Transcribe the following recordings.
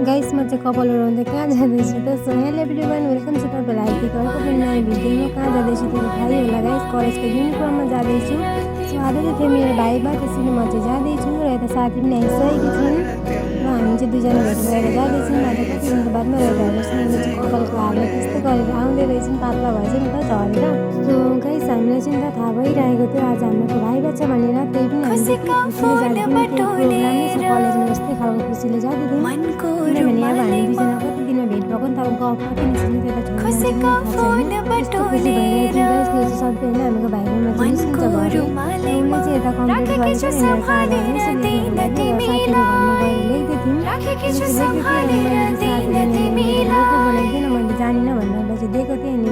Guys म चाहिँ कपाल उडाउँदै कहाँ जाँदैछु त। सो हेलो एभ्रिवान, वेलकम छ तपाईँलाई आजको अर्को पनि नयाँ भिडियोमा। कहाँ जाँदैछु त्यो थाहै होला गाइस, कलेजको युनिफर्ममा जाँदैछु। सो आज चाहिँ थियो मेरो भाइबा, त्यसैले म चाहिँ जाँदैछु र यता साथी पनि आइसकेकी छिन् र हामी चाहिँ दुईजना भेट गरेर जाँदैछौँ। आज कति दिनको बादमा रहेर हेर्नुहोस् न, कपालको हालत त्यस्तै गरेर आउँदै रहेछन्, पातला भएछ नि त झरेर। सो गाइस हामीलाई चाहिँ त थाहा भइरहेको थियो आज हाम्रो भाइबा छ भनेर, त्यही पनि हामीले खुसीले जाँदैथ्यौँ। प्रोग्रामै छ कलेजमा, यस्तै खालको खुसीले जाँदैथ्यौँ किनभने अब हामी दुईजना कति दिनमा भेट भएको नि त। अब गफ कति निस्किने त्यो त छोड्नु यस्तो खुसी भइरहेको थियो गाइस। त्यो चाहिँ सबै होइन हाम्रो भाइबा चाहिँ निस्किन्छ घरि, उसले चाहिँ यता कम्प्लिट गरेर मेरो साथीहरू घरमा गएर लेख्दै थियौँ। बनाइदिएन, मैले जानिनँ भनेर चाहिँ दिएको थिएँ नि।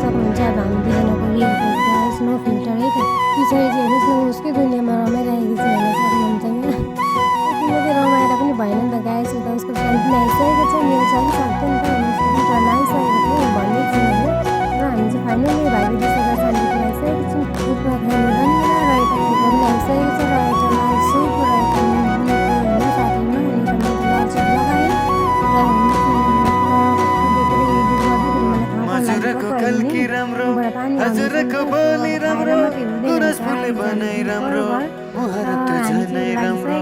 सक्नुहुन्छ अब हामी दुईजनाको स्नो फिल्टर है त। पछाडि चाहिँ हेर्नुहोस् न उसकै दुनियाँमा रमाइरहेको छ हेर्न सक्नुहुन्छ क्या। तिमीले चाहिँ रमाएर पनि भएन नि त गाइस, उता उसको फ्रेन्ड पनि आइसकेको छ, मेरो चाहिँ अलिक सक्थ्यो नि त। उसको फिल्टरमा आइसकेको थियो भन्दै थियो होइन। र हामी चाहिँ फाइनली भाइको दिशा शान्तिपुर आइसकेको छौँ। उपमा खाने बनिएर र यता फिल्टर पनि आइसकेको छ र यता लाल सुप र यता होइन साथीमा अनि यता मैले लाल सुप लगाएँ र हजुरको बोली राम्रो गुरस फुले बनाइ राम्रो मुहरत झनै राम्रो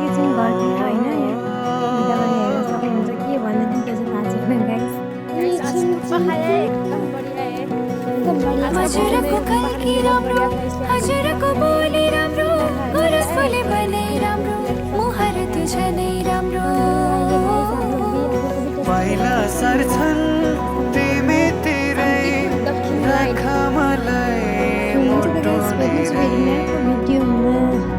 हजुरको कल्की राम्रो हजुरको बोली राम्रो गुरस फुले बनाइ राम्रो मुहरत झनै राम्रो पहिला सर्छन् तिमी तिरै राख मलाई मोटो नै भिडियोमा